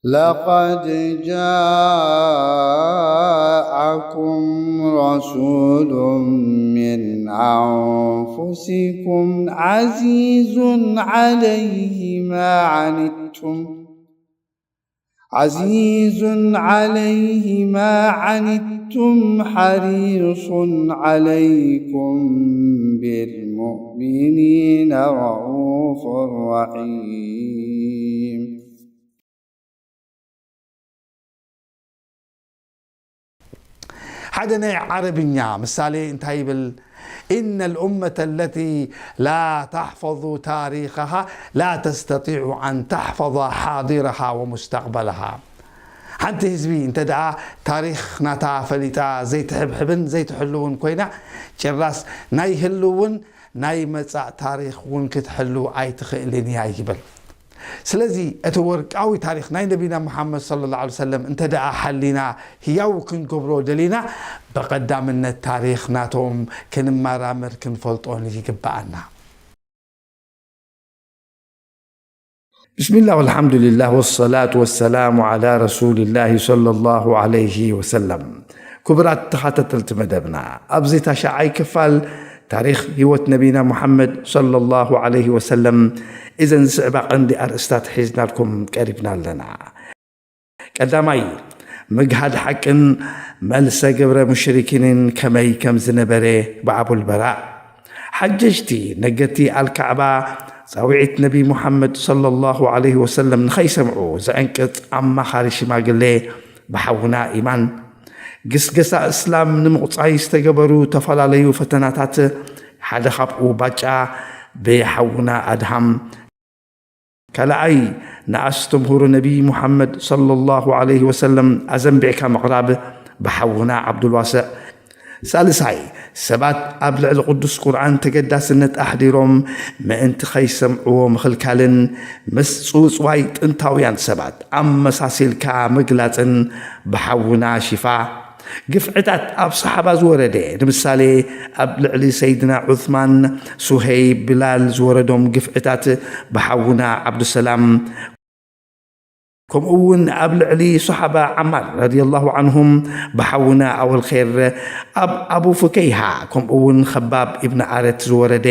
لقد جاءكم رسول من أنفسكم عزيز عليه ما عنتم، عزيز عليه ما عنتم حريص عليكم بالمؤمنين رءوف رحيم. ሓደ ናይ ዓረብኛ ምሳሌ እንታይ ይብል? إن الأمة التي لا تحفظ تاريخها لا تستطيع أن تحفظ حاضرها ومستقبلها. ሓንቲ ህዝቢ እንተ ደኣ ታሪኽ ናታ ፈሊጣ ዘይትሕብሕብን ዘይትሕልውን ኮይና፣ ጭራስ ናይ ህልውን ናይ መጻእ ታሪኽ እውን ክትሕሉ ኣይትኽእልን እያ ይብል። ስለዚ እቲ ወርቃዊ ታሪኽ ናይ ነቢና መሓመድ ሰለላሁ ዐለይሂ ወሰለም እንተ ደኣ ሓሊና ህያው ክንገብሮ ደሊና፣ ብቐዳምነት ታሪኽ ናቶም ክንመራመር ክንፈልጦን ይግብኣና። ብስሚላህ ወልሓምዱሊላህ ወሰላቱ ወሰላሙ ዓላ ረሱሊላህ ሰለላሁ ዐለይሂ ወሰለም። ክቡራት ተኸታተልቲ መደብና፣ ኣብዚ ታሽዓይ ክፋል ታሪኽ ህይወት ነቢና ሙሓመድ ሰለላሁ ዐለይሂ ወሰለም፣ እዘን ዝስዕባ ቀንዲ ኣርእስታት ሒዝናልኩም ቀሪብና ኣለና። ቀዳማይ፣ ምግሃድ ሓቅን መልሰ ግብረ ሙሽሪኪንን ከመይ ከም ዝነበረ ብኣቡል በራእ። ሓጀጅቲ ነገድቲ ኣልካዕባ ጻውዒት ነቢ ሙሓመድ ሰለላሁ ዐለይሂ ወሰለም ንኸይሰምዑ ዘዕንቅጽ ኣማኻሪ ሽማግሌ ብሓውና ኢማን። ግስገሳ እስላም ንምቑጻይ ዝተገበሩ ተፈላለዩ ፈተናታት፣ ሓደ ካብኡ ባጫ ብሓውና ኣድሃም። ካልኣይ፣ ንኣስተምህሮ ነቢ ሙሓመድ ሰለላሁ ዐለይሂ ወሰለም ኣዘንቢዕካ ምቕራብ ብሓውና ዓብዱልዋስዕ። ሳልሳይ፣ ሰባት ኣብ ልዕሊ ቅዱስ ቁርኣን ተገዳስነት ኣሕዲሮም ምእንቲ ኸይሰምዕዎ ምኽልካልን ምስ ጽውጽዋይ ጥንታውያን ሰባት ኣመሳሲልካ ምግላጽን ብሓውና ሺፋ። ግፍዕታት ኣብ ሰሓባ ዝወረደ፣ ንምሳሌ፣ ኣብ ልዕሊ ሰይድና ዑስማን፣ ሱሄይብ፣ ብላል ዝወረዶም ግፍዕታት ብሓውና ዓብዱሰላም፣ ከምኡ እውን ኣብ ልዕሊ ሰሓባ ዓማር ረዲየላሁ ዓንሁም ብሓውና ኣወል ኸይር፣ ኣብ ኣቡ ፉከይሃ፣ ከምኡ እውን ኸባብ ኢብን ዓረት ዝወረደ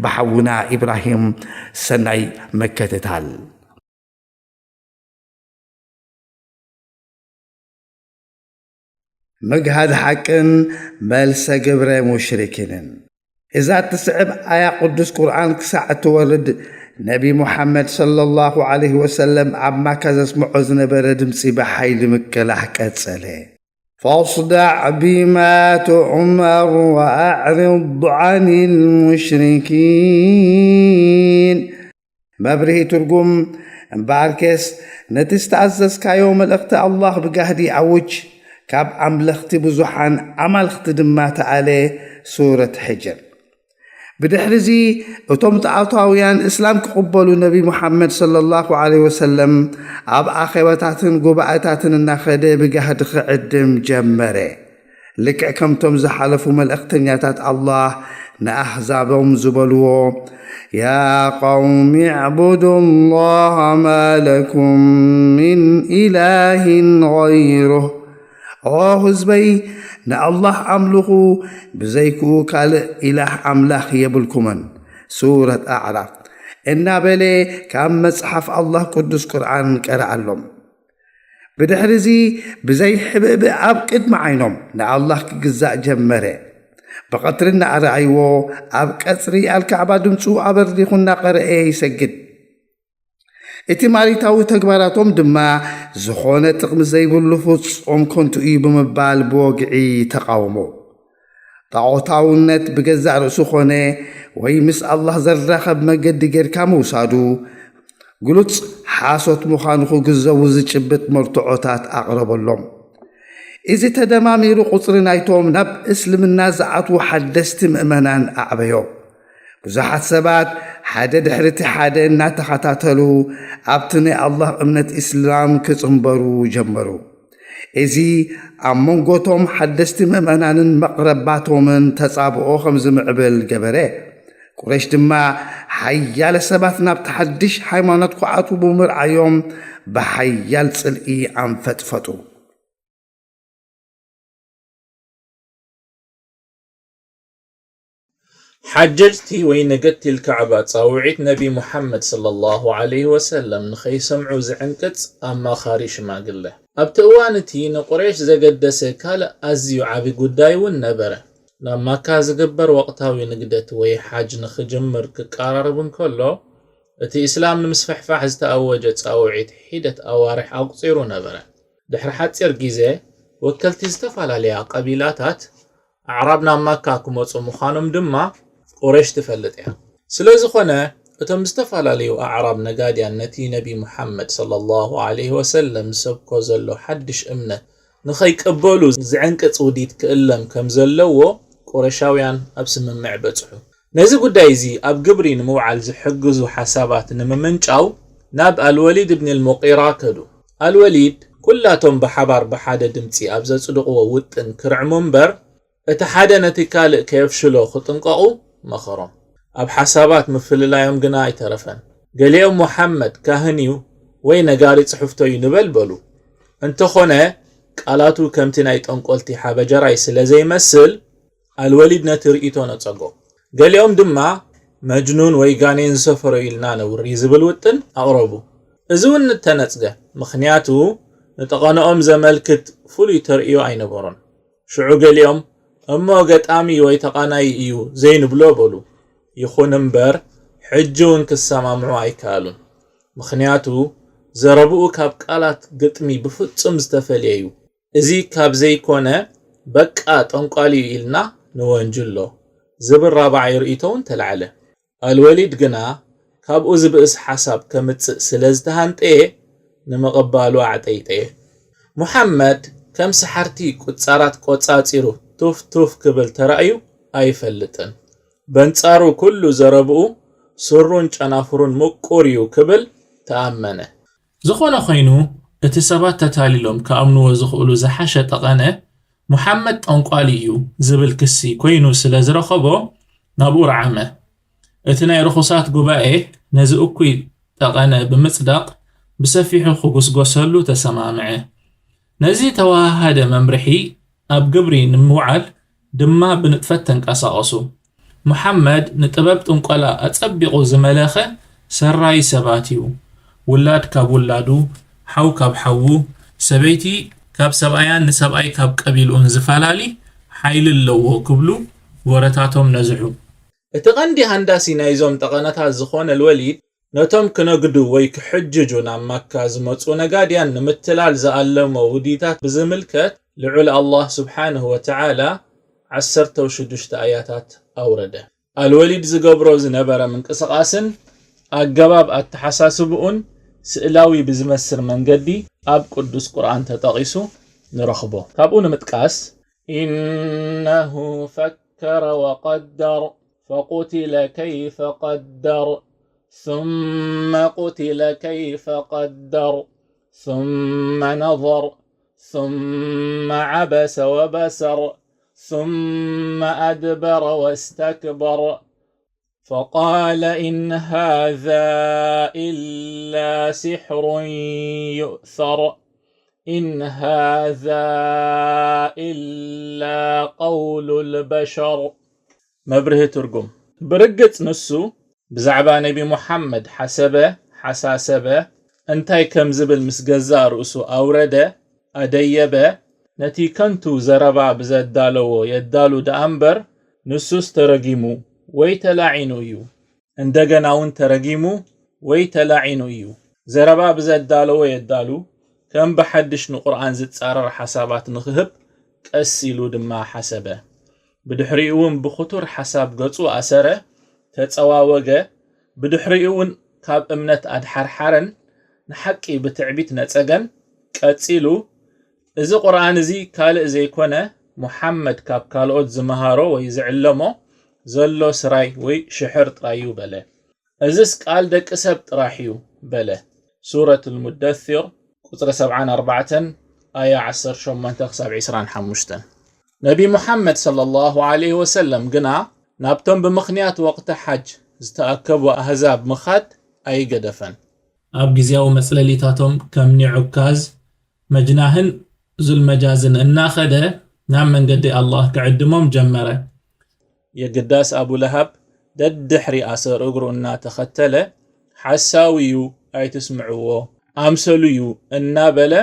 ብሓውና ኢብራሂም ሰናይ ምክትታል። ምግሃድ ሓቅን መልሰ ግብረ ሙሽሪኪንን። እዛ እትስዕብ ኣያ ቅዱስ ቁርኣን ክሳዕ እትወርድ፣ ነቢ ሙሓመድ ሰለላሁ ዐለይሂ ወሰለም ኣብ ማካ ዘስምዖ ዝነበረ ድምጺ ብሓይሊ ምቅላሕ ቀጸለ። فاصدع بما تؤمر وأعرض عن المشركين. መብርሂ ትርጉም፣ እምበኣርከስ ነቲ ዝተኣዘዝካዮ መልእኽቲ ኣላህ ብጋህዲ ኣውጅ፣ ካብ ኣምለኽቲ ብዙሓን ኣማልኽቲ ድማ ተኣለ። ሱረት ሕጅር። ብድሕሪ እዚ እቶም ጣዖታውያን እስላም ክቕበሉ ነቢ ሙሓመድ ሰለላሁ ዐለይሂ ወሰለም ኣብ ኣኼባታትን ጉባኤታትን እናኸደ ብጋህዲ ክዕድም ጀመረ። ልክዕ ከምቶም ዝሓለፉ መልእኽተኛታት ኣላህ ንኣህዛቦም ዝበልዎ፣ يا قوم اعبدوا الله ما لكم من إله غيره. ኦ ህዝበይ፣ ንኣላህ ኣምልኹ፣ ብዘይክኡ ካልእ ኢላህ ኣምላኽ የብልኩምን። ሱረት ኣዕራፍ። እናበለ ካብ መጽሓፍ ኣላህ ቅዱስ ቁርኣን ቀረኣሎም። ብድሕሪ እዚ ብዘይ ሕብእብእ ኣብ ቅድሚ ዓይኖም ንኣላህ ክግዛእ ጀመረ። ብቐትሪ እናኣረኣይዎ ኣብ ቀጽሪ ኣልካዕባ ድምፁ ኣበርዲኹ እናቐረኤ ይሰግድ። እቲ ማሪታዊ ተግባራቶም ድማ ዝኾነ ጥቕሚ ዘይብሉ ፍጹም ከንቱ እዩ ብምባል ብወግዒ ተቓወሞ። ጣዖታውነት ብገዛእ ርእሱ ኾነ ወይ ምስ ኣላህ ዘራኸብ መገዲ ጌርካ ምውሳዱ ግሉጽ ሓሶት ምዃኑ ክግንዘቡ ዝጭብጥ መርትዖታት ኣቕረበሎም። እዚ ተደማሚሩ ቁጽሪ ናይቶም ናብ እስልምና ዝኣትዉ ሓደስቲ ምእመናን ኣዕበዮ። ብዙሓት ሰባት ሓደ ድሕሪ እቲ ሓደ እናተኸታተሉ ኣብቲ ናይ ኣላህ እምነት ኢስላም ክጽንበሩ ጀመሩ። እዚ ኣብ መንጎቶም ሓደስቲ ምእመናንን መቕረባቶምን ተጻብኦ ከም ዝምዕብል ገበረ። ቁረይሽ ድማ ሓያለ ሰባት ናብቲ ሓድሽ ሃይማኖት ክኣትዉ ብምርኣዮም ብሓያል ጽልኢ ኣንፈጥፈጡ። ሓጀጅቲ ወይ ነገድቲ ልካዕባ ጻውዒት ነቢ ሙሓመድ ሰለላሁ ዐለይሂ ወሰለም ንኸይሰምዑ ዝዕንቅጽ ኣማኻሪ ሽማግለ። ኣብቲ እዋን እቲ ንቁረይሽ ዘገደሰ ካልእ ኣዝዩ ዓቢ ጉዳይ እውን ነበረ። ናብ ማካ ዝግበር ወቕታዊ ንግደት ወይ ሓጅ ንኽጅምር ክቀራረብ እንከሎ፣ እቲ እስላም ንምስፍሕፋሕ ዝተኣወጀ ጻውዒት ሒደት ኣዋርሕ ኣቑጺሩ ነበረ። ድሕሪ ሓጺር ግዜ፣ ወከልቲ ዝተፈላለያ ቀቢላታት ኣዕራብ ናብ ማካ ክመጹ ምዃኖም ድማ ቁረይሽ ትፈልጥ እያ። ስለ ዝኾነ፣ እቶም ዝተፈላለዩ ኣዕራብ ነጋድያን ነቲ ነቢ ሙሓመድ ሰለላሁ ዐለይሂ ወሰለም ዝሰብኮ ዘሎ ሓድሽ እምነት ንኸይቅበሉ ዝዕንቅጽ ውዲት ክእለም ከም ዘለዎ ቁረሻውያን ኣብ ስምምዕ በጽሑ። ነዚ ጉዳይ እዚ ኣብ ግብሪ ንምውዓል ዝሕግዙ ሓሳባት ንምምንጫው ናብ ኣልወሊድ እብኒ ልሙቂራ ከዱ። ኣልወሊድ፣ ኩላቶም ብሓባር ብሓደ ድምጺ ኣብ ዘጽድቕዎ ውጥን ክርዕሙ እምበር፣ እቲ ሓደ ነቲ ካልእ ከየፍሽሎ ክጥንቀቑ መኸሮም። ኣብ ሓሳባት ምፍልላዮም ግና ኣይተረፈን። ገሊኦም፣ "ሙሓመድ ካህን እዩ ወይ ነጋሪ ጽሕፍቶ እዩ" ንበል በሉ። እንተኾነ፣ ቃላቱ ከምቲ ናይ ጠንቆልቲ ሓበጀራይ ስለ ዘይመስል፣ ኣልወሊድ ነቲ ርእይቶ ነጸጎ። ገሊኦም ድማ፣ "መጅኑን ወይ ጋኔን ዝሰፈሮ ኢልና ነውሪ" ዝብል ውጥን ኣቕረቡ። እዚ እውን ተነጽገ፣ ምኽንያቱ ንጠቐነኦም ዘመልክት ፍሉይ ተርእዮ ኣይነበሮን። ሽዑ ገሊኦም፣ "እሞ ገጣሚ ወይ ተቓናዪ እዩ ዘይንብሎ?" በሉ። ይኹን እምበር፣ ሕጂ እውን ክሰማምዑ ኣይከኣሉን። ምኽንያቱ፣ ዘረብኡ ካብ ቃላት ግጥሚ ብፍጹም ዝተፈልየ እዩ። እዚ ካብ ዘይኮነ፣ "በቃ ጠንቋሊ እዩ" ኢልና ንወንጅሎ ዝብል ራብዓይ ርእይቶ እውን ተላዕለ። ኣልወሊድ ግና ካብኡ ዝብእስ ሓሳብ ከምጽእ ስለ ዝተሃንጠየ፣ ንምቕባሉ ኣዕጠይጠየ። ሙሓመድ ከም ሰሓርቲ ቁጻራት ቆጻጺሩ ቱፍ ቱፍ ክብል ተራእዩ ኣይፈልጥን። በንጻሩ፣ ኩሉ ዘረብኡ ስሩን ጨናፍሩን ምቁር እዩ ክብል ተኣመነ። ዝኾነ ኾይኑ፣ እቲ ሰባት ተታሊሎም ክኣምንዎ ዝኽእሉ ዝሓሸ ጠቐነ፣ "ሙሓመድ ጠንቋሊ እዩ" ዝብል ክሲ ኮይኑ ስለ ዝረኸቦ፣ ናብኡ ረዓመ። እቲ ናይ ርኹሳት ጉባኤ ነዚ እኩይ ጠቐነ ብምጽዳቕ፣ ብሰፊሑ ክጉስጎሰሉ ተሰማምዐ። ነዚ ተወሃሃደ መምርሒ ኣብ ግብሪ ንምውዓል ድማ ብንጥፈት ተንቀሳቐሱ። ሙሓመድ ንጥበብ ጥንቆላ ኣጸቢቑ ዝመለኸ ሰራይ ሰባት እዩ። ውላድ ካብ ውላዱ፣ ሓው ካብ ሓዉ፣ ሰበይቲ ካብ ሰብኣያን ንሰብኣይ ካብ ቀቢልኡን ዝፈላሊ ሓይሊ ኣለዎ ክብሉ ወረታቶም ነዝሑ። እቲ ቀንዲ ሃንዳሲ ናይዞም ጠቐነታት ዝኾነ ኣልወሊድ፣ ነቶም ክነግዱ ወይ ክሕጅጁ ናብ ማካ ዝመጹ ነጋድያን ንምትላል ዝኣለሞ ውዲታት ብዝምልከት፣ ልዑል ኣላህ ስብሓንሁ ወተዓላ ዓሰርተ ሽዱሽተ ኣያታት ኣውረደ። ኣልወሊድ ዝገብሮ ዝነበረ ምንቅስቓስን ኣገባብ ኣተሓሳስብኡን ስእላዊ ብዝመስል መንገዲ ኣብ ቅዱስ ቁርኣን ተጠቒሱ ንረኽቦ። ካብኡ ንምጥቃስ፣ "إنه فكر وقدر فقتل كيف قدر ثم قتل كيف قدر ثم نظر ثم عبس وبسر ثم أدبر واستكبر فقال إن هذا إلا سحر يؤثر إن هذا إلا قول البشر." መብርሂ ትርጉም። ብርግጽ ንሱ ብዛዕባ ነቢ ሙሓመድ ሓሰበ፣ ሓሳሰበ፣ እንታይ ከም ዝብል ምስ ገዛእ ርእሱ ኣውረደ፣ ኣደየበ፣ ነቲ ከንቱ ዘረባ ብዘዳለዎ የዳሉ ደኣ እምበር፣ ንሱስ ተረጊሙ ወይ ተላዒኑ እዩ። እንደገና እውን ተረጊሙ ወይ ተላዒኑ እዩ። ዘረባ ብዘዳለዎ የዳሉ፣ ከም ብሓድሽ ንቁርኣን ዝጻረር ሓሳባት ንኽህብ ቀስ ኢሉ ድማ ሓሰበ። ብድሕሪኡ እውን ብኽቱር ሓሳብ ገጹ ኣሰረ፣ ተጸዋወገ። ብድሕሪኡ እውን ካብ እምነት ኣድሓርሓረን ንሓቂ ብትዕቢት ነጸገን። ቀጺሉ፣ "እዚ ቁርኣን እዚ ካልእ ዘይኮነ፣ ሙሓመድ ካብ ካልኦት ዝመሃሮ ወይ ዝዕለሞ ዘሎ ስራይ ወይ ሽሕር ጥራይ እዩ" በለ። "እዝስ ቃል ደቂ ሰብ ጥራሕ እዩ" በለ። ሱረት ልሙደሲር፣ ቁጽሪ ሰብዓን ኣርባዕተን፣ ኣያ ዓሰርተ ሸሞንተ ክሳብ ዒስራን ሓሙሽተን። ነቢ ሙሓመድ ሰለላሁ ዐለይሂ ወሰለም ግና ናብቶም ብምኽንያት ወቕቲ ሓጅ ዝተኣከቡ ኣህዛብ ምኻድ ኣይገደፈን። ኣብ ግዜያዊ መጽለሊታቶም ከም ኒዑካዝ፣ መጅናህን ዙልመጃዝን እናኸደ ናብ መንገዲ ኣላህ ክዕድሞም ጀመረ። የግዳስ ኣቡ ለሃብ ደድሕሪ ኣሰር እግሩ እናተኸተለ፣ "ሓሳዊ እዩ፣ ኣይትስምዕዎ፣ ኣምሰሉ እዩ" እናበለ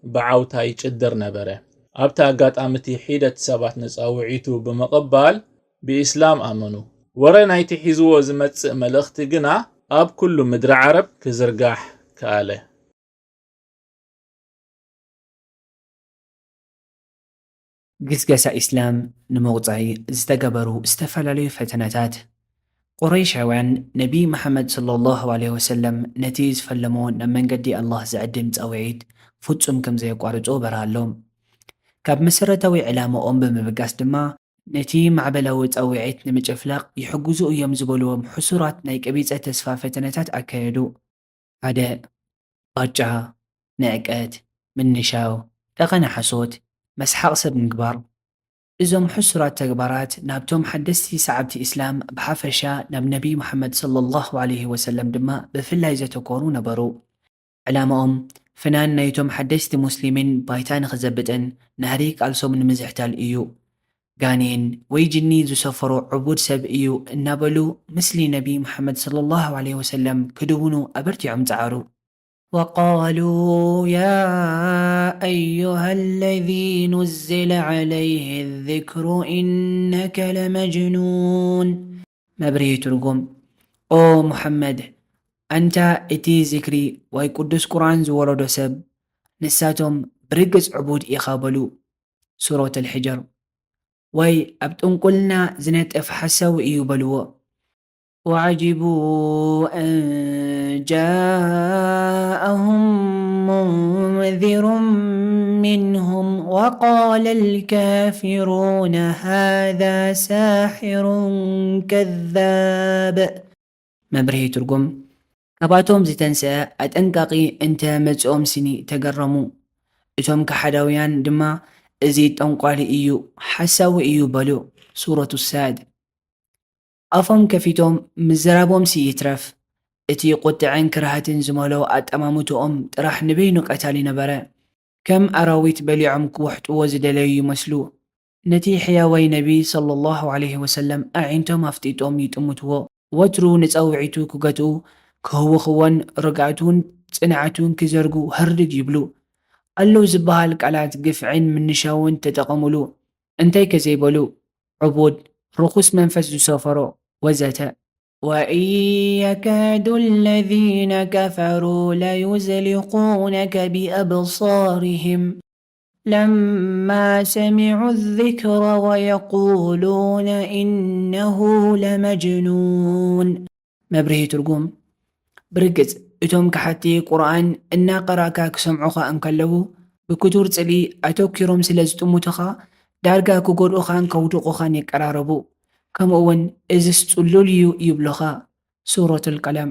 ብዓውታ ይጭድር ነበረ። ኣብቲ ኣጋጣሚ እቲ ሒደት ሰባት ንጻውዒቱ ብምቕባል ብኢስላም ኣመኑ። ወረ ናይቲ ሒዝዎ ዝመጽእ መልእኽቲ ግና ኣብ ኩሉ ምድሪ ዓረብ ክዝርጋሕ ከኣለ። ግስገሳ ኢስላም ንምቑጻይ ዝተገበሩ ዝተፈላለዩ ፈተነታት። ቁረይሻውያን ነቢ መሓመድ ሰለላሁ ዐለይሂ ወሰለም ነቲ ዝፈለሞ ናብ መንገዲ ኣላህ ዝዕድም ጻውዒት ፍጹም ከም ዘየቋርጾ በርሃሎም። ካብ መሰረታዊ ዕላማኦም ብምብጋስ ድማ ነቲ ማዕበላዊ ጻውዒት ንምጭፍላቕ ይሕግዙ እዮም ዝበልዎም ሕሱራት ናይ ቀቢጸ ተስፋ ፈተነታት ኣካየዱ። ሓደ፣ ባጫ፣ ንዕቀት፣ ምንሻው፣ ጠቐነ ሓሶት፣ መስሓቕ ሰብ ምግባር። እዞም ሕሱራት ተግባራት ናብቶም ሓደስቲ ሰዓብቲ ኢስላም ብሓፈሻ ናብ ነቢ መሓመድ ሰለላሁ ዐለይሂ ወሰለም ድማ ብፍላይ ዘተኮሩ ነበሩ። ዕላማኦም ፍናን ናይቶም ሓደስቲ ሙስሊሚን ባይታ ንኽዘብጥን ናህሪ ቃልሶም ንምዝሕታል እዩ። ጋኔን ወይ ጅኒ ዝሰፈሮ ዕቡድ ሰብ እዩ እናበሉ ምስሊ ነቢ መሓመድ ሰለላሁ ዐለይሂ ወሰለም ክድውኑ ኣበርቲዖም ጸዓሩ። وقالوا يا أيها الذي نزل عليه الذكر إنك لمجنون. መብርሂ ትርጉም፣ ኦ ሙሐመድ፣ ኣንታ እቲ ዝክሪ ወይ ቅዱስ ቁርኣን ዝወረዶ ሰብ፣ ንሳቶም ብርግጽ ዕቡድ ኢኻ በሉ። ሱረት ኣልሕጅር። ወይ ኣብ ጥንቁልና ዝነጥፍ ሓሳዊ እዩ በልዎ። وعجبوا أن جاءهم منذر منهم وقال الكافرون هذا ساحر كذاب. መብርሂ ትርጉም፣ ካብኣቶም ዝተንስአ ኣጠንቃቒ እንተ መጽኦም ስኒ ተገረሙ። እቶም ከሓዳውያን ድማ፣ "እዚ ጠንቋሊ እዩ፣ ሓሳዊ እዩ" በሉ። ሱረቱ ሳድ። ኣፎም ከፊቶም ምዝራቦምሲ ይትረፍ፣ እቲ ቁጥዐን ክርሃትን ዝመልኦ ኣጠማምትኦም ጥራሕ ንበይኑ ቀታሊ ነበረ። ከም ኣራዊት በሊዖም ክውሕጥዎ ዝደለዩ ይመስሉ። ነቲ ሕያዋይ ነቢ ሰለላሁ ዐለይሂ ወሰለም ኣዒንቶም ኣፍጢጦም ይጥምትዎ። ወትሩ ንጸውዒቱ ክገትኡ፣ ክህውኽዎን ርግኣቱን ጽንዓቱን ክዘርጉ ህርድግ ይብሉ። ኣሎ ዝበሃል ቃላት ግፍዕን ምንሻውን ተጠቐሙሉ። እንታይከ ዘይበሉ? ዕቡድ፣ ርኹስ መንፈስ ዝሰፈሮ፣ ወዘተ። وإن يكاد الذين كفروا ليزلقونك بأبصارهم لما سمعوا الذكر ويقولون إنه لمجنون. መብርሂ ትርጉም፣ ብርግጽ እቶም ከሓቲ ቁርኣን እናቐራእካ ክሰምዑኻ እንከለዉ፣ ብክቱር ጽልኢ ኣተኲሮም ስለ ዝጥምቱኻ፣ ዳርጋ ክጎድኡኻን ከውድቑኻን ይቀራረቡ። ከምኡውን፣ "እዝስ ጽሉል እዩ" ይብሉኻ። ሱረቱል ቀለም።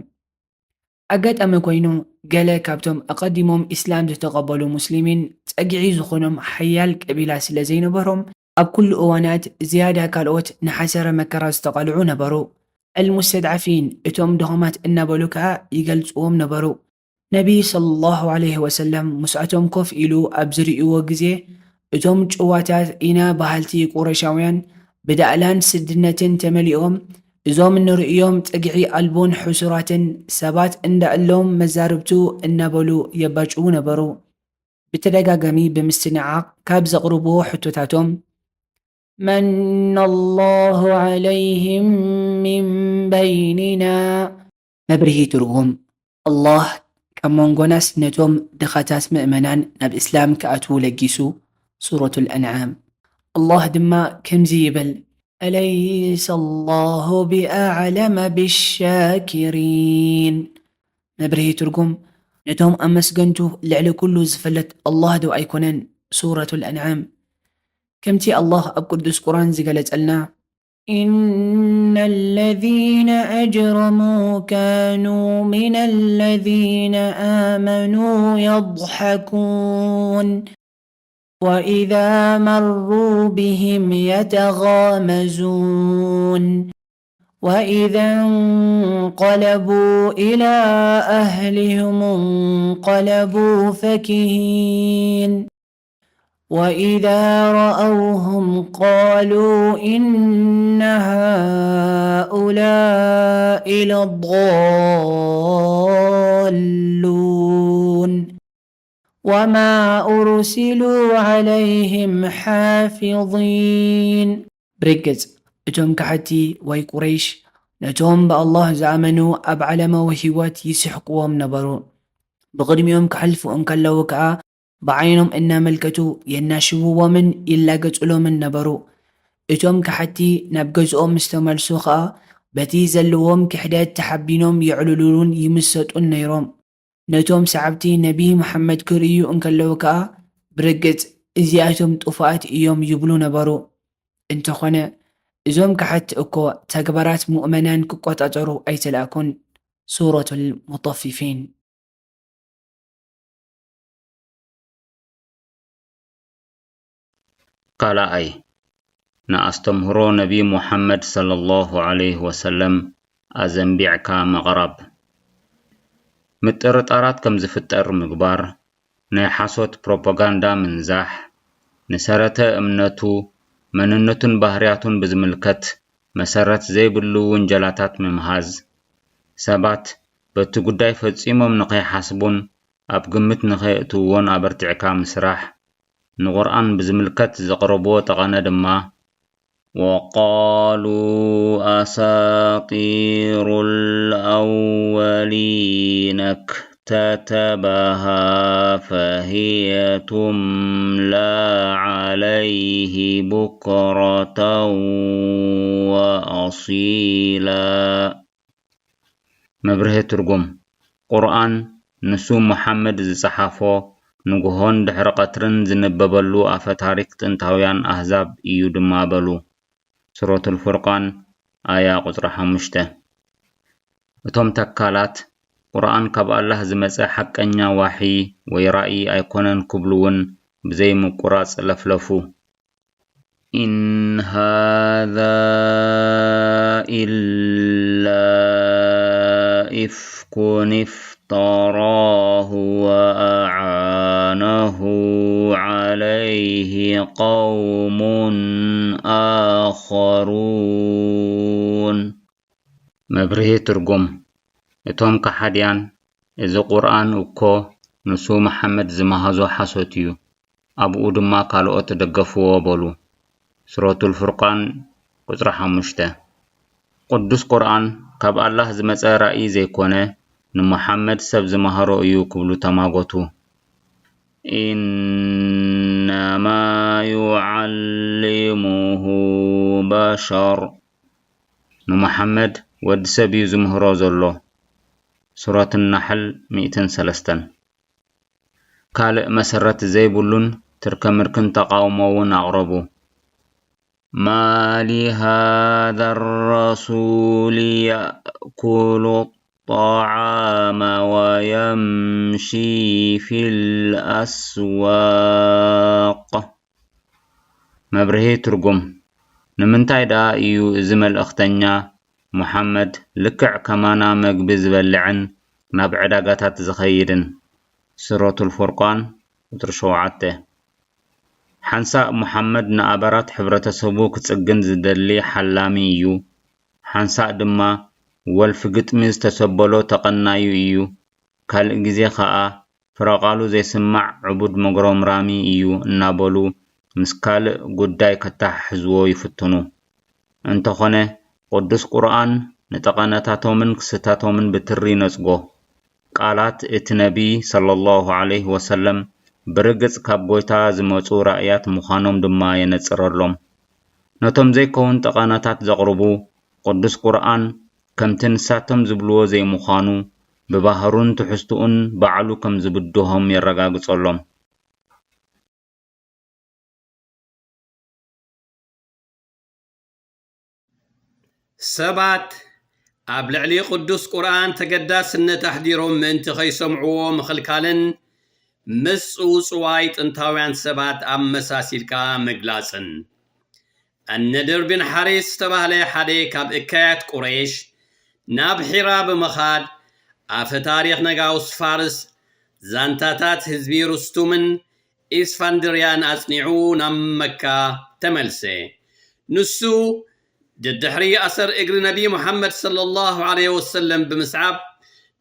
ኣጋጣሚ ኮይኑ፣ ገለ ካብቶም ኣቐዲሞም ኢስላም ዝተቐበሉ ሙስሊሚን ጸግዒ ዝኾኖም ሓያል ቀቢላ ስለ ዘይነበሮም፣ ኣብ ኩሉ እዋናት ዝያዳ ካልኦት ንሓሰረ መከራ ዝተቓልዑ ነበሩ። ኣልሙስተድዓፊን፣ እቶም ድኹማት እናበሉ ከኣ ይገልጽዎም ነበሩ። ነቢ ሰለላሁ ዐለይሂ ወሰለም ምስኣቶም ኮፍ ኢሉ ኣብ ዝርእይዎ ግዜ፣ እቶም ጭዋታት ኢና በሃልቲ ቁረይሻውያን ብዳእላን ስድነትን ተመሊኦም፣ "እዞም ንርእዮም ጸግዒ ኣልቦን ሕሱራትን ሰባት እንዳእሎም መዛርብቱ" እናበሉ የባጭዉ ነበሩ። ብተደጋጋሚ ብምስትንዓቕ ካብ ዘቕርብዎ ሕቶታቶም፣ من الله عليهم من بيننا። መብርሂ ትርጉም፣ ኣላህ ካብ መንጎናስ ነቶም ድኻታት ምእመናን ናብ እስላም ክኣትዉ ለጊሱ። ሱረቱል ኣንዓም። ኣላህ ድማ ከምዚ ይብል፣ أليس الله بأعلم بالشاكرين። መብርሂ ትርጉም፣ ነቶም ኣመስገንቱ ልዕሊ ኩሉ ዝፈልጥ ኣላህ ዶ ኣይኮነን? ሱረቱል ኣንዓም። ከምቲ ኣላህ ኣብ ቅዱስ ቁርኣን ዝገለጸልና፣ إن الذين أجرموا كانوا من الذين آمنوا يضحكون። وإذا مروا بهم يتغامزون. وإذا انقلبوا إلى أهلهم انقلبوا فكهين. وإذا رأوهم قالوا إن هؤلاء لضالون. وما أرسلوا عليهم حافظين. ብርግጽ እቶም ከሓድቲ ወይ ቁረይሽ ነቶም ብኣላህ ዝኣመኑ ኣብ ዓለማዊ ህይወት ይስሕቅዎም ነበሩ። ብቕድሚኦም ክሓልፉ እንከለዉ ከኣ ብዓይኖም እናመልከቱ የናሽውዎምን ይላገጹሎምን ነበሩ። እቶም ከሓድቲ ናብ ገዝኦም ምስ ተመልሱ ኸኣ በቲ ዘለዎም ክሕደት ተሓቢኖም የዕልሉሉን ይምሰጡን ነይሮም። ነቶም ሰዓብቲ ነቢ መሓመድ ክርእዩ እንከለዉ ከኣ ብርግጽ እዚኣቶም ጥፉኣት እዮም ይብሉ ነበሩ። እንተኾነ እዞም ከሓድቲ እኮ ተግባራት ሙእመናን ክቆጻጸሩ ኣይተላእኩን። ሱረቱል ሙጠፊፊን። ካልኣይ፣ ንኣስተምህሮ ነቢ ሙሓመድ ሰለላሁ ዐለይሂ ወሰለም ኣዘንቢዕካ ምቕራብ። ምጥርጣራት ከም ዝፍጠር ምግባር፣ ናይ ሓሶት ፕሮፓጋንዳ ምንዛሕ፣ ንሰረተ እምነቱ፣ መንነቱን ባህርያቱን ብዝምልከት መሰረት ዘይብሉ ውንጀላታት ምምሃዝ፣ ሰባት በቲ ጉዳይ ፈጺሞም ንኸይሓስቡን ኣብ ግምት ንኸየእትውዎን ኣበርቲዕካ ምስራሕ፣ ንቁርኣን ብዝምልከት ዘቕረብዎ ጠቐነ ድማ፣ وقالوا أساطير الأولين اكتتبها فهي تملى عليه بكرة وأصيلا. መብርሂ ትርጉም፣ ቁርኣን ንሱ ሙሓመድ ዝጸሓፎ ንግሆን ድሕሪ ቀትርን ዝንበበሉ ኣፈ ታሪክ ጥንታውያን ኣህዛብ እዩ ድማ በሉ። ሱረቱል ፉርቃን ኣያ ቁጽሪ ሓሙሽተ። እቶም ተካላት ቁርኣን ካብ ኣላህ ዝመጸ ሓቀኛ ዋሒ ወይ ራኢ ኣይኮነን ክብሉ እውን ብዘይ ምቁራጽ ለፍለፉ። إن هذا إلا إفك افتراه وأعانه عليه قوم آخرون. መብርሂ ትርጉም፣ እቶም ከሓድያን፣ እዚ ቁርኣን እኮ ንሱ መሓመድ ዝመሃዞ ሓሶት እዩ፣ ኣብኡ ድማ ካልኦት ደገፍዎ በሉ። ሱረቱል ፉርቃን ቁጽሪ ሓሙሽተ። ቅዱስ ቁርኣን ካብ ኣላህ ዝመጸ ራኢ ዘይኮነ፣ ንሙሓመድ ሰብ ዝመሃሮ እዩ ክብሉ ተማጎቱ። إنما يعلمه بشر። ንሙሓመድ ወዲ ሰብ እዩ ዝምህሮ ዘሎ። ሱረት ናሕል ሚእትን ሰለስተን። ካልእ መሰረት ዘይብሉን ትርከ ምርክን ተቓውሞ እውን ኣቕረቡ። ما لهذا الرسول يأكل الطعام ويمشي في الأسواق. መብርሂ ትርጉም፣ ንምንታይ ደኣ እዩ እዚ መልእኽተኛ ሙሓመድ ልክዕ ከማና መግቢ ዝበልዕን ናብ ዕዳጋታት ዝኸይድን? ሱረቱል ፉርቃን ቁጽሪ ሸውዓተ። ሓንሳእ ሙሓመድ ንኣባላት ሕብረተሰቡ ክጽግን ዝደሊ ሓላሚ እዩ። ሓንሳእ ድማ ወልፊ ግጥሚ ዝተሰበሎ ተቐናዩ እዩ። ካልእ ግዜ ኸኣ ፍረ ቃሉ ዘይስማዕ ዕቡድ መጉረምራሚ እዩ እናበሉ ምስ ካልእ ጉዳይ ከተሓሕዝዎ ይፍትኑ። እንተኾነ ቅዱስ ቁርኣን ንጠቐነታቶምን ክስታቶምን ብትሪ ይነጽጎ። ቃላት እቲ ነቢ ሰለላሁ ዐለይሂ ወሰለም ብርግጽ ካብ ጎይታ ዝመጹ ራእያት ምዃኖም ድማ የነጽረሎም። ነቶም ዘይከውን ጠቐነታት ዘቕርቡ ቅዱስ ቁርኣን ከምቲ ንሳቶም ዝብልዎ ዘይምዃኑ ብባህሩን ትሕዝትኡን ባዕሉ ከም ዝብድሆም የረጋግጸሎም። ሰባት ኣብ ልዕሊ ቅዱስ ቁርኣን ተገዳስነት ኣሕዲሮም ምእንቲ ከይሰምዕዎ ምኽልካልን ምስ ጽውጽዋይ ጥንታውያን ሰባት ኣመሳሲልካ ምግላጽን። ኣነድር ቢን ሓሪስ ዝተባህለ ሓደ ካብ እካያት ቁረይሽ ናብ ሒራ ብምኻድ ኣፈ ታሪኽ ነጋውስ ፋርስ ዛንታታት ህዝቢ ሩስቱምን ኢስፋንድርያን ኣጽኒዑ ናብ መካ ተመልሰ። ንሱ ደድሕሪ ኣሰር እግሪ ነቢ ሙሓመድ ሰለላሁ ዐለይሂ ወሰለም ብምስዓብ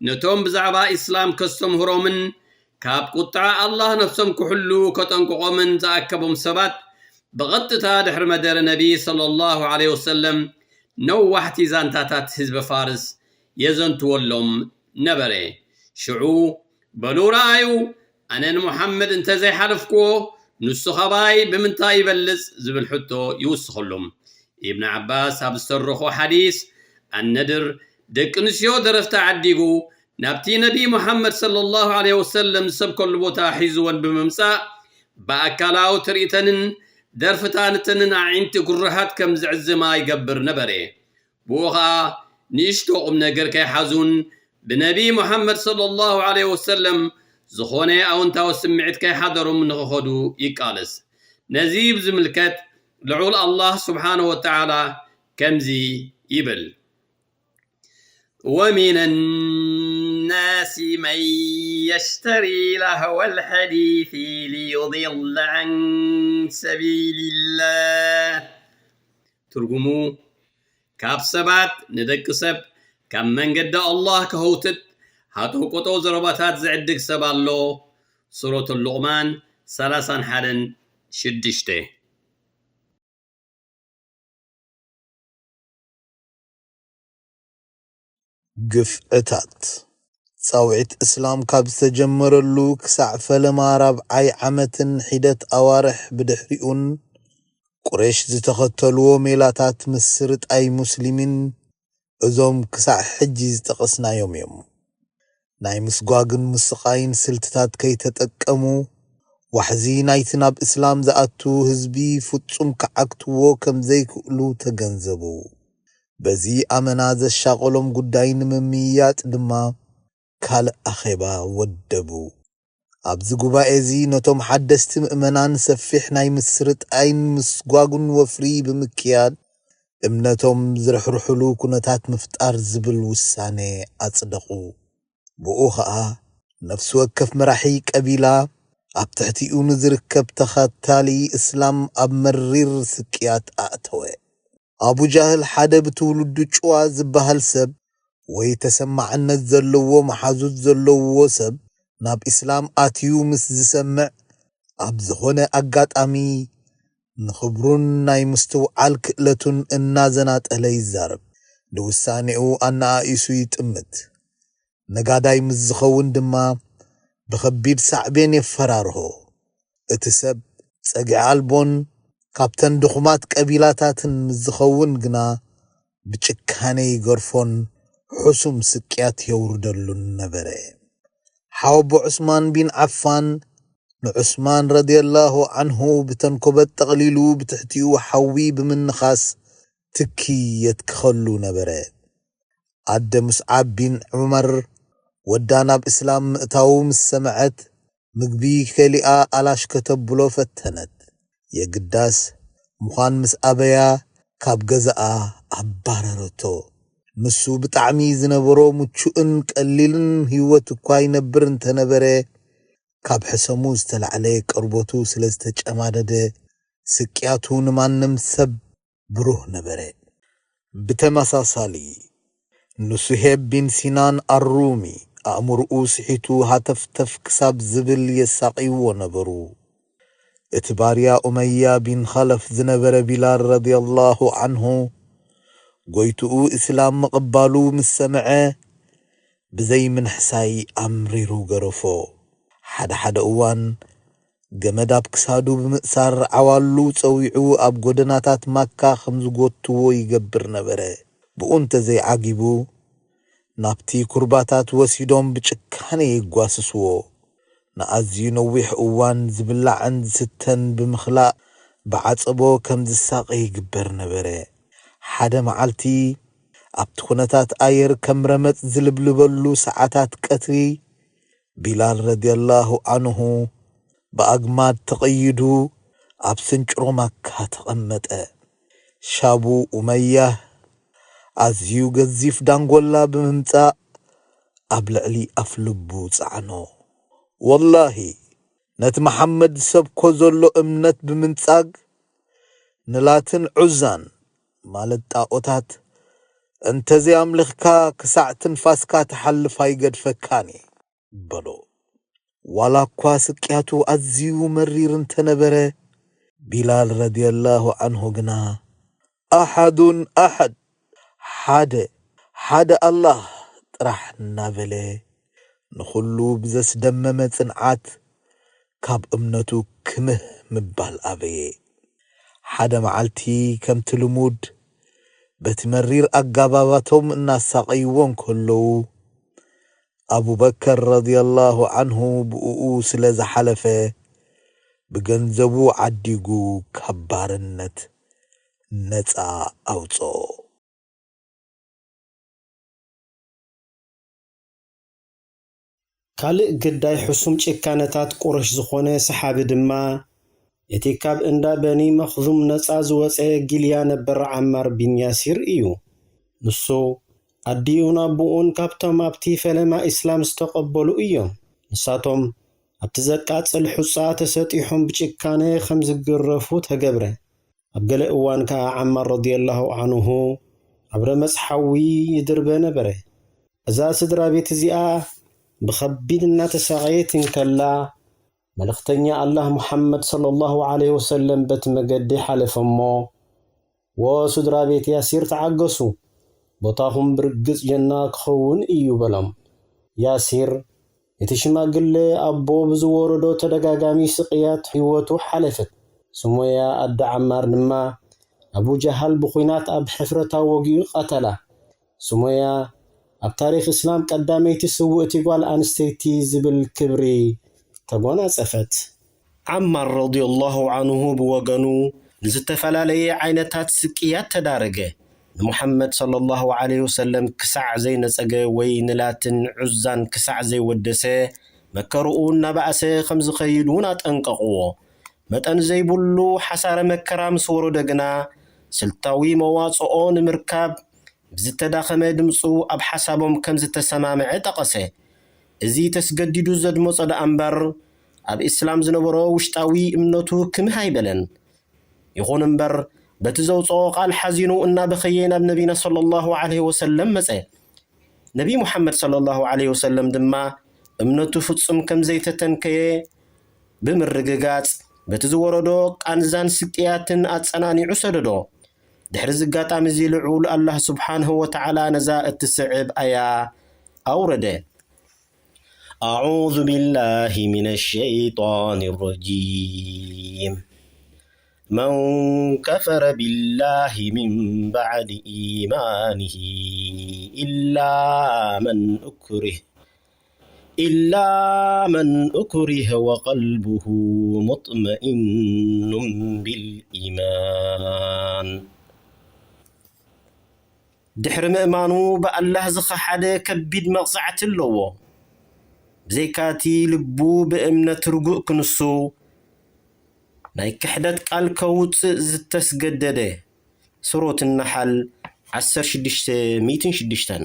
ነቶም ብዛዕባ ኢስላም ከስተምህሮምን ካብ ቁጥዓ ኣላህ ነፍሶም ክሕሉ ከጠንቅቖምን ዝኣከቦም ሰባት ብቐጥታ ድሕሪ መደረ ነቢ ሰለላሁ ዐለይሂ ወሰለም ነዋሕቲ ዛንታታት ህዝቢ ፋርስ የዘንትወሎም ነበረ። ሽዑ በሉ ረኣዩ፣ ኣነ ንሙሓመድ እንተ ዘይሓለፍክዎ ንሱ ኻባይ ብምንታይ ይበልጽ ዝብል ሕቶ ይውስኸሎም። ኢብን ዓባስ ኣብ ዝተረኾ ሓዲስ ኣነድር ደቂ ኣንስትዮ ደረፍቲ ዓዲጉ ናብቲ ነቢ ሙሓመድ ሰለላሁ ዐለይሂ ወሰለም ዝሰብከሉ ቦታ ሒዝወን ብምምጻእ ብኣካላዊ ትርኢተንን ደርፍታንተንን ኣዒንቲ ጉርሃት ከም ዝዕዝማ ይገብር ነበረ። ብኡ ኸኣ ንእሽቶ ቁም ነገር ከይሓዙን ብነቢ ሙሓመድ ሰለላሁ ዐለይሂ ወሰለም ዝኾነ ኣወንታዊ ስምዒት ከይሓደሮም ንኽኸዱ ይቃለስ። ነዚ ብዝምልከት ልዑል ኣላህ ስብሓነሁ ወተዓላ ከምዚ ይብል። ومن الناس من يشتري لهو الحديث ليضل عن سبيل الله. ትርጉሙ፣ ካብ ሰባት ንደቂ ሰብ ካብ መንገዲ ኣላህ ከህውትት ሃጠውቀጠው ዘረባታት ዝዕድግ ሰብ ኣሎ። ሱረቱ ሉቕማን ሰላሳን ሓደን ሽዱሽተ። ግፍዕታት። ጻውዒት እስላም ካብ ዝተጀመረሉ ክሳዕ ፈለማ ራብዓይ ዓመትን ሒደት ኣዋርሕ ብድሕሪኡን፣ ቁሬሽ ዝተኸተልዎ ሜላታት ምስርጣይ ሙስሊሚን እዞም ክሳዕ ሕጂ ዝጠቐስናዮም እዮም። ናይ ምስጓግን ምስቓይን ስልትታት ከይተጠቀሙ፣ ዋሕዚ ናይቲ ናብ እስላም ዝኣቱ ህዝቢ ፍጹም ክዓግትዎ ከም ዘይክእሉ ተገንዘቡ። በዚ ኣመና ዘሻቐሎም ጉዳይ ንምምይያጥ ድማ ካልእ ኣኼባ ወደቡ። ኣብዚ ጉባኤ እዚ ነቶም ሓደስቲ ምእመናን ሰፊሕ ናይ ምስርጣይን ምስጓጉን ወፍሪ ብምክያድ፣ እምነቶም ዝርሕርሕሉ ኩነታት ምፍጣር ዝብል ውሳኔ ኣጽደቑ። ብኡ ኸኣ ነፍሲ ወከፍ መራሒ ቀቢላ ኣብ ትሕቲኡ ንዝርከብ ተኸታሊ እስላም ኣብ መሪር ስቅያት ኣእተወ። ኣቡ ጃህል ሓደ ብትውልዱ ጭዋ ዝበሃል ሰብ ወይ ተሰማዕነት ዘለዎ መሓዙት ዘለዎ ሰብ ናብ ኢስላም ኣትዩ ምስ ዝሰምዕ፣ ኣብ ዝኾነ ኣጋጣሚ ንኽብሩን ናይ ምስትውዓል ክእለቱን እናዘናጠለ ይዛረብ። ንውሳኔኡ ኣነኣኢሱ ይጥምት። ነጋዳይ ምስ ዝኸውን ድማ ብኸቢድ ሳዕቤን የፈራርሆ። እቲ ሰብ ጸግዒ ኣልቦን ካብተን ድኹማት ቀቢላታትን ምስ ዝኸውን ግና ብጭካኔ ይገርፎን ሕሱም ስቅያት የውርደሉን ነበረ። ሓወቦ ዑስማን ቢን ዓፋን ንዑስማን ረዲየላሁ ዓንሁ ብተንኮበት ጠቕሊሉ ብትሕቲኡ ሓዊ ብምንኻስ ትኪ የትክኸሉ ነበረ። ኣደ ሙስዓብ ቢን ዑመር ወዳ ናብ እስላም ምእታዉ ምስ ሰምዐት፣ ምግቢ ከሊኣ ኣላሽ ከተብሎ ፈተነት። የግዳስ ምዃን ምስ ኣበያ፣ ካብ ገዛኣ ኣባረረቶ። ንሱ ብጣዕሚ ዝነበሮ ምቹእን ቀሊልን ህይወት እኳ ይነብር እንተነበረ፣ ካብ ሕሰሙ ዝተላዕለ ቆርበቱ ስለ ዝተጨማደደ፣ ስቅያቱ ንማንም ሰብ ብሩህ ነበረ። ብተመሳሳሊ፣ ንሱሄብ ቢን ሲናን ኣሩሚ ኣእምርኡ ስሒቱ ሃተፍተፍ ክሳብ ዝብል የሳቕይዎ ነበሩ። እቲ ባርያ ኡመያ ቢን ኸለፍ ዝነበረ ቢላል ረዲየላሁ ዓንሁ፣ ጎይትኡ እስላም ምቕባሉ ምስ ሰምዐ፣ ብዘይ ምንሕሳይ ኣምሪሩ ገረፎ። ሓደ ሓደ እዋን፣ ገመድ ኣብ ክሳዱ ብምእሳር ዓዋሉ ጸዊዑ ኣብ ጎደናታት ማካ ከም ዝጎትዎ ይገብር ነበረ። ብኡ እንተ ዘይዓጊቡ፣ ናብቲ ኩርባታት ወሲዶም ብጭካኔ ይጓስስዎ። ንኣዝዩ ነዊሕ እዋን ዝብላዕን ዝስተን ብምኽላእ ብዓጸቦ ከም ዝሳቐ ይግበር ነበረ። ሓደ መዓልቲ፣ ኣብቲ ኩነታት ኣየር ከም ረመጽ ዝልብልበሉ ሰዓታት ቀትሪ፣ ቢላል ረድየላሁ ዐንሁ ብኣግማድ ተቐይዱ ኣብ ስንጭሮ ማካ ተቐመጠ። ሻቡ ኡመያህ ኣዝዩ ገዚፍ ዳንጎላ ብምምጻእ ኣብ ልዕሊ ኣፍልቡ ጸዓኖ። ወላሂ ነቲ መሓመድ ዝሰብኮ ዘሎ እምነት ብምንጻግ ንላትን ዑዛን ማለት ጣኦታት እንተዘይኣምልኽካ ክሳዕ ትንፋስካ ትሓልፍ ኣይገድፈካን እየ በሎ። ዋላ እኳ ስቅያቱ ኣዝዩ መሪር እንተነበረ፣ ቢላል ረድየላሁ ዐንሁ ግና ኣሓዱን ኣሓድ፣ ሓደ ሓደ ኣላህ ጥራሕ እናበለ ንኹሉ ብዘስደመመ ጽንዓት ካብ እምነቱ ክምህ ምባል ኣበየ። ሓደ መዓልቲ ከምቲ ልሙድ በቲ መሪር ኣጋባባቶም እናሳቐይዎ እንከለዉ፣ ኣቡበከር ረድየላሁ ዐንሁ ብእኡ ስለ ዝሓለፈ ብገንዘቡ ዓዲጉ ካብ ባርነት ነጻ ኣውጽኦ። ካልእ ግዳይ ሕሱም ጭካነታት ቁረሽ ዝኾነ ሰሓቢ ድማ፣ እቲ ካብ እንዳ በኒ መኽዙም ነጻ ዝወጸ ጊልያ ነበር ዓማር ቢን ያሲር እዩ። ንሱ፣ ኣዲኡን ኣቦኡን ካብቶም ኣብቲ ፈለማ ኢስላም ዝተቐበሉ እዮም። ንሳቶም ኣብቲ ዘቃጽል ሑጻ ተሰጢሖም ብጭካነ ከም ዝግረፉ ተገብረ። ኣብ ገለ እዋን ከኣ ዓማር ረድየላሁ ዐንሁ ኣብ ረመጽ ሓዊ ይድርበ ነበረ። እዛ ስድራ ቤት እዚኣ ብኸቢድ እናተሳቐየት እንከላ፣ መልእኽተኛ ኣላህ ሙሓመድ ሰለላሁ ዐለይሂ ወሰለም በቲ መገዲ ሓለፈ እሞ፣ "ወ ስድራ ቤት ያሲር ተዓገሱ፣ ቦታኹም ብርግጽ ጀና ክኸውን እዩ" በሎም። ያሲር፣ እቲ ሽማግለ ኣቦ ብዝወረዶ ተደጋጋሚ ስቕያት ህይወቱ ሓለፈት። ሱመያ ኣደ ዓማር ድማ፣ ኣቡ ጀሃል ብኹናት ኣብ ሕፍረታ ወጊኡ ቀተላ። ሱመያ፣ ኣብ ታሪኽ እስላም ቀዳመይቲ ስውእቲ ጓል ኣንስተይቲ ዝብል ክብሪ ተጎናጸፈት። ዓማር ረዲየላሁ ዐንሁ ብወገኑ፣ ንዝተፈላለየ ዓይነታት ስቅያት ተዳረገ። ንሙሓመድ ሰለላሁ ዐለይሂ ወሰለም ክሳዕ ዘይነጸገ ወይ ንላትን ዑዛን ክሳዕ ዘይወደሰ፣ መከርኡ እናበኣሰ ከም ዝኸይድ እውን ኣጠንቀቕዎ። መጠን ዘይብሉ ሓሳረ መከራ ምስ ወረዶ ግና፣ ስልታዊ መዋጽኦ ንምርካብ ብዝተዳኸመ ድምጹ ኣብ ሓሳቦም ከም ዝተሰማምዐ ጠቐሰ። እዚ ተስገዲዱ ዘድመጾ ደኣ እምበር፣ ኣብ እስላም ዝነበሮ ውሽጣዊ እምነቱ ክምህ ኣይበለን። ይኹን እምበር፣ በቲ ዘውጽኦ ቃል ሓዚኑ እናበኸየ ናብ ነቢና ሰለላሁ ዐለይሂ ወሰለም መጸ። ነቢ ሙሓመድ ሰለላሁ ዐለይሂ ወሰለም ድማ እምነቱ ፍጹም ከም ዘይተተንከየ ብምርግጋጽ፣ በቲ ዝወረዶ ቃንዛን ስቅያትን ኣጸናኒዑ ሰደዶ። ድሕሪ እዚ ኣጋጣሚ እዚ ልዑል ኣላህ ስብሓንሁ ወተዓላ ነዛ እትስዕብ ኣያ ኣውረደ። أعوذ بالله من الشيطان الرجيم. من كفر بالله من بعد إيمانه إلا من أكره، إلا من أكره وقلبه مطمئن بالإيمان. ድሕሪ ምእማኑ ብኣላህ ዝኸሓደ ከቢድ መቕጻዕቲ ኣለዎ። ብዘይካቲ ልቡ ብእምነት ርጉእ ክንሱ፣ ናይ ክሕደት ቃል ከውጽእ ዝተስገደደ። ሱረት ነሓል ዓሰርተ ሽዱሽተ ሚእትን ሽዱሽተን።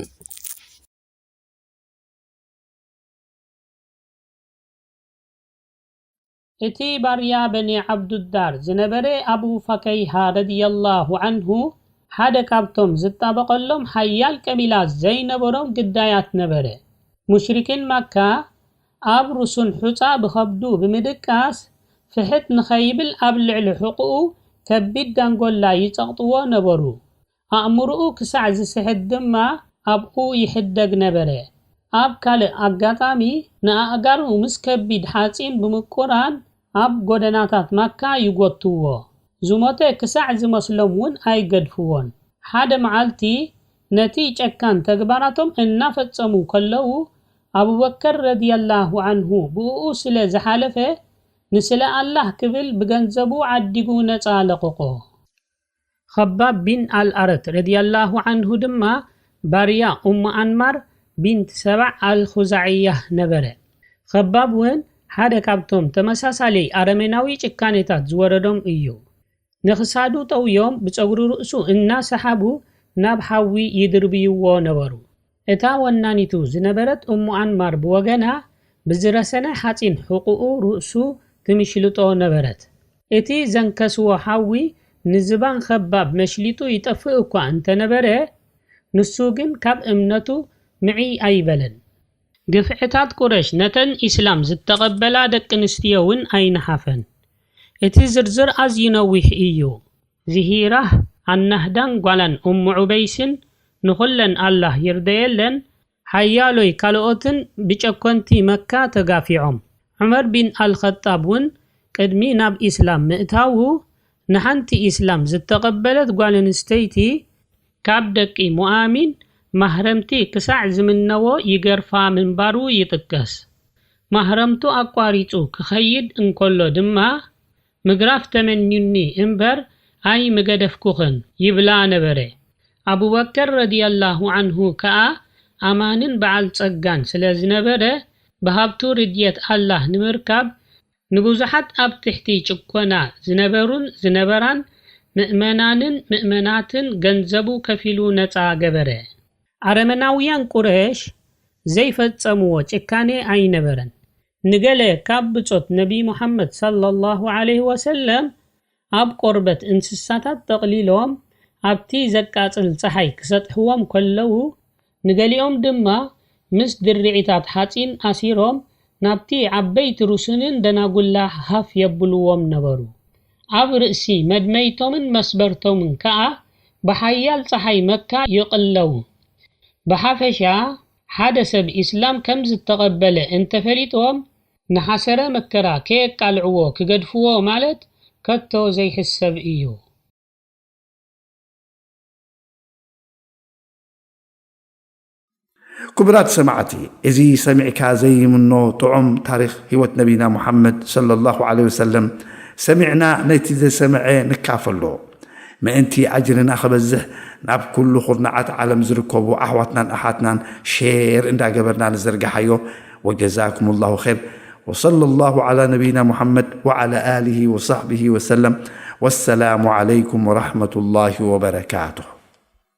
እቲ ባርያ በኒ ዓብዱዳር ዝነበረ ኣቡ ፈከይሃ ረድየላሁ ዐንሁ ሓደ ካብቶም ዝጣበቐሎም ሓያል ቀቢላ ዘይነበሮም ግዳያት ነበረ። ሙሽሪኪን መካ ኣብ ሩሱን ሑጻ ብኸብዱ ብምድቃስ ፍሕት ንኸይብል ኣብ ልዕሊ ሕቑኡ ከቢድ ዳንጎላ ይጸቕጥዎ ነበሩ። ኣእምሮኡ ክሳዕ ዝስሕት ድማ ኣብኡ ይሕደግ ነበረ። ኣብ ካልእ ኣጋጣሚ፣ ንኣእጋሩ ምስ ከቢድ ሓጺን ብምቁራን ኣብ ጎደናታት ማካ ይጎትዎ። ዝሞተ ክሳዕ ዝመስሎም እውን ኣይገድፍዎን። ሓደ መዓልቲ፣ ነቲ ጨካን ተግባራቶም እናፈጸሙ ከለዉ፣ ኣቡበከር ረድየላሁ ዐንሁ ብእኡ ስለ ዝሓለፈ፣ ንስለ ኣላህ ክብል ብገንዘቡ ዓዲጉ ነጻ ለቐቖ። ኸባብ ቢን ኣልኣረት ረድየላሁ ዐንሁ ድማ ባርያ ኡሙ ኣንማር ቢንት ሰባዕ ኣልኹዛዕያህ ነበረ። ኸባብ እውን ሓደ ካብቶም ተመሳሳሊ ኣረሜናዊ ጭካኔታት ዝወረዶም እዩ። ንኽሳዱ ጠውዮም ብጸጉሪ ርእሱ እናሰሓቡ ናብ ሓዊ ይድርብይዎ ነበሩ። እታ ወናኒቱ ዝነበረት እሙ ኣንማር ብወገና ብዝረሰነ ሓጺን ሕቑኡ ርእሱ ትምሽልጦ ነበረት። እቲ ዘንከስዎ ሓዊ ንዝባን ኸባብ መሽሊጡ ይጠፍእ እኳ እንተነበረ፣ ንሱ ግን ካብ እምነቱ ምዕይ ኣይበለን። ግፍዕታት ቁረሽ ነተን ኢስላም ዝተቐበላ ደቂ ኣንስትዮ እውን ኣይነሓፈን። እቲ ዝርዝር ኣዝዩ ነዊሕ እዩ። ዝሂራህ ኣናህዳን ጓላን ኡሙ ዑበይስን ንኹለን ኣላህ ይርደየለን ሓያሎይ ካልኦትን ብጨኮንቲ መካ ተጋፊዖም። ዑመር ቢን ኣልኸጣብ እውን ቅድሚ ናብ ኢስላም ምእታዉ ንሓንቲ ኢስላም ዝተቐበለት ጓል ኣንስተይቲ ካብ ደቂ ሙኣሚን ማህረምቲ ክሳዕ ዝምነዎ ይገርፋ ምንባሩ ይጥቀስ። ማህረምቱ ኣቋሪጹ ክኸይድ እንከሎ ድማ፣ "ምግራፍ ተመንዩኒ እምበር ኣይምገደፍኩኽን" ይብላ ነበረ። ኣቡበከር ረዲየላሁ ዓንሁ ከኣ ኣማንን በዓል ጸጋን ስለ ዝነበረ፣ ብሃብቱ ርድየት ኣላህ ንምርካብ ንብዙሓት ኣብ ትሕቲ ጭኮና ዝነበሩን ዝነበራን ምእመናንን ምእመናትን ገንዘቡ ከፊሉ ነጻ ገበረ። ኣረመናውያን ቁረሽ ዘይፈጸምዎ ጭካኔ ኣይነበረን። ንገለ ካብ ብጾት ነቢ ሙሓመድ ሰለላሁ ዓለይሂ ወሰለም ኣብ ቆርበት እንስሳታት ጠቕሊሎም ኣብቲ ዘቃጽል ጸሓይ ክሰጥሕዎም ከለዉ፣ ንገሊኦም ድማ ምስ ድርዒታት ሓጺን ኣሲሮም ናብቲ ዓበይቲ ሩስንን ደናጉላ ሃፍ የብልዎም ነበሩ። ኣብ ርእሲ መድመይቶምን መስበርቶምን ከኣ ብሓያል ጸሓይ መካ ይቕለዉ። ብሓፈሻ፣ ሓደ ሰብ ኢስላም ከም ዝተቐበለ እንተፈሊጦም፣ ንሓሰረ መከራ ከየቃልዕዎ ክገድፍዎ ማለት ከቶ ዘይሕሰብ እዩ። ክቡራት ሰማዕቲ፣ እዚ ሰሚዕካ ዘይምኖ ጥዑም ታሪኽ ህይወት ነቢና ሙሓመድ ሰለላሁ ዐለይሂ ወሰለም ሰሚዕና፣ ነቲ ዘሰምዐ ንካፈሎ። ምእንቲ ኣጅርና ክበዝሕ፣ ናብ ኩሉ ኩርናዓት ዓለም ዝርከቡ ኣሕዋትናን ኣሓትናን ሼር እንዳገበርና ንዘርግሓዮ። ወጀዛኩሙላሁ ኸይር። ወሰለላሁ ዐላ ነቢይና ሙሐመድ ወዐላ ኣሊሂ ወሰሕቢሂ ወሰለም። ወሰላሙ ዐለይኩም ወረሕመቱላሂ ወበረካቱሁ።